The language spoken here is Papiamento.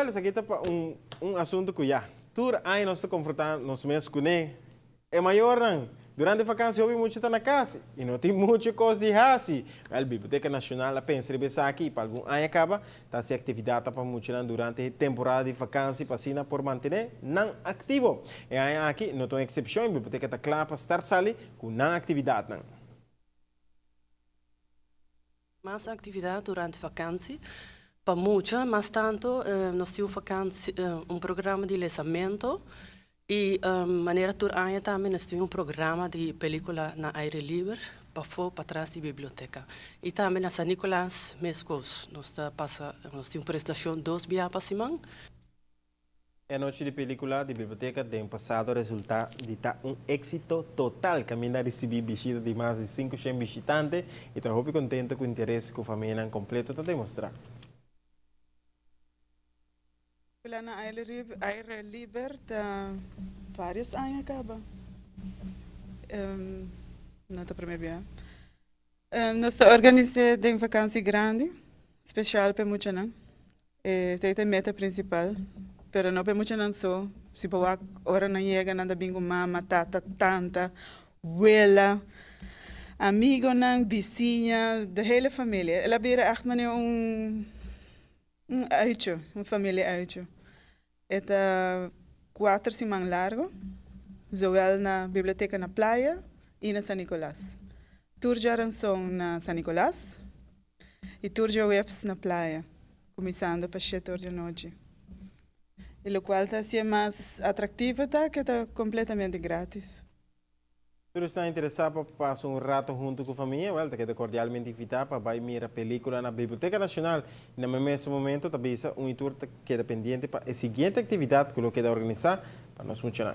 Wel, esaki ta pa un asunto cu ya tur aña nos ta confronta nos mes cune. E mayornan, durante vakantie hopi mucha ta na cas y no tin mucho cos di haci. Wel, Biblioteca Nacional a pensa riba esaki y pa algun aña caba ta haci actividad pa muchanan durante e temporada di vakantie pa asina por mantene nan activo. E aña aki no ta un excepcion y biblioteca ta cla pa start sali cu nan actividadnan. Mas actividad durante vakantie. Pa mucha, mas tanto, nos tin un vakantie, un programa di lesamento y manera tur aña tambe nos tin un programa di pelicula na aire liber, pafo, patras di biblioteca. Y tambe na San Nicolas, mescos, nos ta pasa, nos tin un prestacion dos bia pa siman. E anochi di pelicula di biblioteca den pasado a resulta di ta un exito total. Caminda a ricibi bishita di mas di 500 bishitante y ta hopi contento cu interes cu famianan completo ta demostra. Pelicula na aire liber ta varios aña caba. No ta prome bia. Nos ta organisa den vakantie grandi, special pa muchanan. Esey ta e meta principal, pero no pa muchanan so. Si bo wak ora nan yega, nan ta bin cu mama, tata, tanta, wela, amigonan, bisiña, de hele familia. El a bira echt manera un uitje, un familia uitje. E ta 4 siman largo, zowel na biblioteca na Playa y na San Nicolas. Tur diaranson na San Nicolas y tur diahuebs na Playa, cuminsando pa 7 or di anochi. Y locual ta asina mas atractivo ta cu ta completamente gratis. Si ta interesa pa pasa un rato hunto cu famia, wel, ta keda cordialmente invita pa bay mira pelicula na Biblioteca Nacional. Y na mes momento, tambe un tour keda pendiente pa e siguiente actividad cu lo keda organisa pa nos muchanan.